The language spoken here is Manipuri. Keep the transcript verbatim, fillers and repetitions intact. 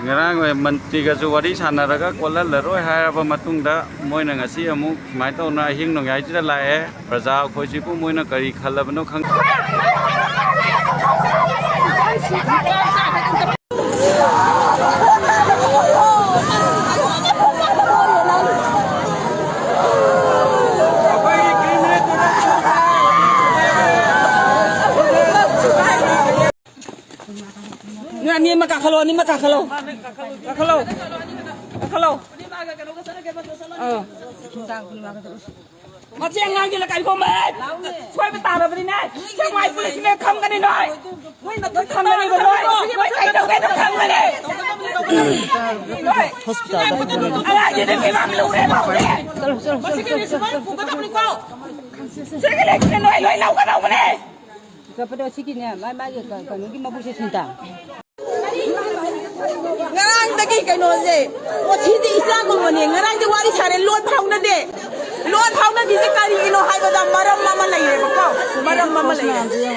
ꯉꯔꯥꯡ ꯃꯟꯇ꯭ꯔꯤꯒꯁꯨ ꯋꯥꯔꯤ ꯁꯥꯟꯅꯔꯒ ꯀꯣꯜꯍꯜꯂꯔꯣꯏ ꯍꯥꯏꯔꯕ ꯃꯇꯨꯡꯗ, ꯃꯣꯏꯅ ꯉꯁꯤ ꯑꯃꯨꯛ ꯁꯨꯃꯥꯏꯅ ꯇꯧꯅ ꯑꯍꯤꯡ ꯅꯣꯡꯌꯥꯏꯁꯤꯗ ꯂꯥꯛꯑꯦ꯫ ꯄ꯭ꯔꯖꯥ ꯑꯩꯈꯣꯏꯁꯤꯕꯨ ꯃꯣꯏꯅ ꯀꯔꯤ ꯈꯜꯂꯕꯅꯣ ꯈꯪꯗꯦ꯫ ꯅꯣꯏ ꯑꯅꯤ ꯑꯃ ꯀꯥꯈꯠꯂꯣ, ꯑꯅꯤ ꯑꯃ ꯀꯥꯈꯠꯂꯣ꯫ ꯀꯥꯈꯠꯂꯣ꯫ ꯀꯥꯈꯠꯂꯣ꯫ ꯑꯥ꯫ ꯃꯁꯤ ꯑꯉꯥꯡꯁꯤꯅ ꯀꯔꯤꯒꯨꯝꯕ ꯁꯣꯏꯕ ꯇꯥꯔꯕꯅꯤꯅꯦ, ꯁꯦꯛꯃꯥꯏ ꯄꯨꯂꯤꯁꯅ ꯈꯪꯒꯅꯤ ꯅꯣꯏ꯫ ꯅꯣꯏ ꯈꯪꯒꯅꯤꯕ ꯅꯣꯏ꯫ ꯅꯣꯏ ꯀꯩꯗꯧꯒꯦꯅ ꯈꯪꯒꯅꯤ꯫ ꯅꯣꯏ꯫ ꯑꯉꯥꯡꯁꯤꯗꯤ ꯐꯤꯕꯝ ꯂꯨꯔꯦ ꯃꯧꯅꯦ꯫ ꯃꯁꯤꯒꯤ ꯔꯤꯁꯤꯚꯔ ꯄꯨꯒꯗꯕꯅꯤꯀꯣ꯫ ꯁꯤꯒꯤ ꯂꯩꯁꯤꯗꯤ ꯅꯣꯏ ꯂꯣꯏ ꯂꯧꯒꯗꯧꯕꯅꯦ꯫ ꯆꯠꯄꯗꯣ ꯁꯤꯒꯤꯅꯦ, ꯃꯥ-, ꯃꯥꯒꯤ ꯀ-, ꯀꯩꯅꯣꯒꯤ ꯃꯕꯨꯛꯁꯦ ꯁꯤꯟꯇ꯫ ꯉꯔꯥꯡꯗꯒꯤ ꯀꯩꯅꯣꯁꯦ, ꯑꯣ, ꯁꯤꯗꯤ ꯏꯆꯥꯒꯨꯝꯕꯅꯦ꯫ ꯉꯔꯥꯡꯗꯤ ꯋꯥꯔꯤ ꯁꯥꯔꯦ, ꯂꯣꯟ ꯐꯥꯎꯅꯗꯦ꯫ ꯂꯣꯟ ꯐꯥꯎꯅꯗ꯭ꯔꯤꯁꯦ ꯀꯔꯤꯒꯤꯅꯣ ꯍꯥꯏꯕꯗ ꯃꯔꯝ ꯑꯃ ꯂꯩꯔꯦꯕꯀꯣ꯫ ꯃꯔꯝ ꯑꯃ ꯂꯩꯔꯦ꯫